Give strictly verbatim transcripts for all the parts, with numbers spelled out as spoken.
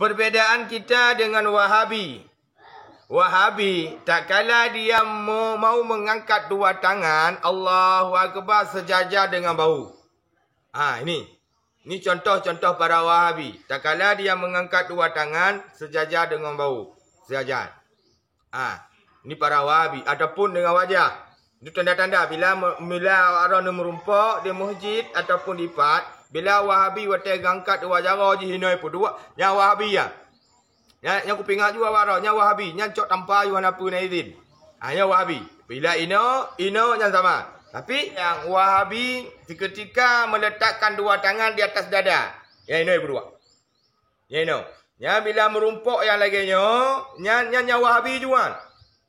Perbedaan kita dengan Wahabi. Wahabi, tatkala dia me-, mau mengangkat dua tangan, Allahu Akbar, sejajar dengan bahu. Ha, ini. Ini contoh-contoh para Wahabi. Tatkala dia mengangkat dua tangan, sejajar dengan bahu. Sejajar. Ha, ini para Wahabi. Ataupun dengan wajah. Itu tanda-tanda bila me-, bila awak droeneuh meurumpok di masjid ataupun di pat, bila Wahabi watée geuangkat dua jaroe jih inoe peuduek, nyan Wahabi nyan. Nyan, nyang kupeuingat ju awak droe, nyan Wahabi, nyan cok tampa ju hana peue na izin. Ha, nyan Wahabi. Bila inoe, inoe nyan sama. Tapi nyang Wahabi seketika meletakkan dua tangan di atas dada. Nyan inoe peuduek. Nyan inoe. Nyan bila meurumpok nyang lagée nyoe, nyan, nyan, nyan Wahabi ju nyan.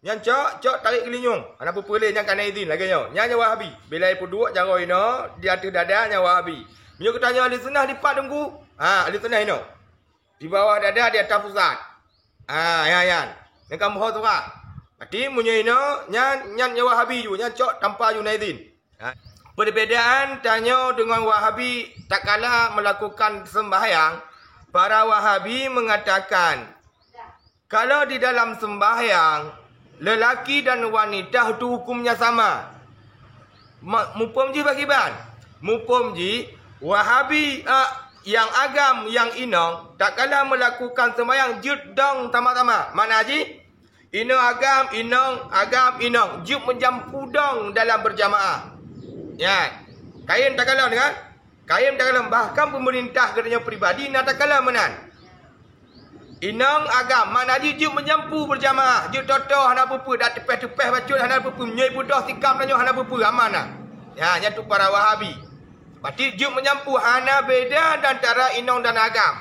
Nyan cok, cok tarék geulinyueng. Hana peue-peue lé, nyan ka na izin lagée nyoe. Nyan, nyan Wahabi. Bila ipeuduek jaroe inoe di ateueh dada, nyan Wahabi. Meunyoe geutanyoe ahli sunnah di pat Teungku, ha, ahli sunnah inoe. Di bawah dada, di atas pusat. Ha, nyan, nyan. Nyan ka meuho surat. Berarti meunyoe inoe, nyan, nyan, nyan Wahabi ju, nyan cok tampa ju na izin. Ha. Perbedaan tanyoe dengan Wahabi tatkala melakukan sembahyang, para Wahabi mengatakan, kalau di dalam sembahyang, lelaki dan wanita itu hukumnya sama. Ma-, muphom jih pakriban? Muphom jih, Wahabi, eh, nyang agam, nyang inong, tatkala melakukan sembahyang, jeuet dong sama-sama. Makna jih, Inong agam, inong agam, inong jeuet meujampu dong dalam beurjamaah. Nyan, kayém takalon kan? Kayém takalon, bahkan peumeurintah geutanyoe pribadi na takalon meunan. Inong agam, makna jih jeuet meujampu beurjamaah, jeuet toe-toe hana peue-peue, dak teupeh-teupeh bacut hana peue-peue, meunyoe peudoh sikam tanyoe hana peue-peue, aman na. Nyan, nyan tu para Wahabi. Berarti jeuet meujampu hana beda di antara inong dan agam.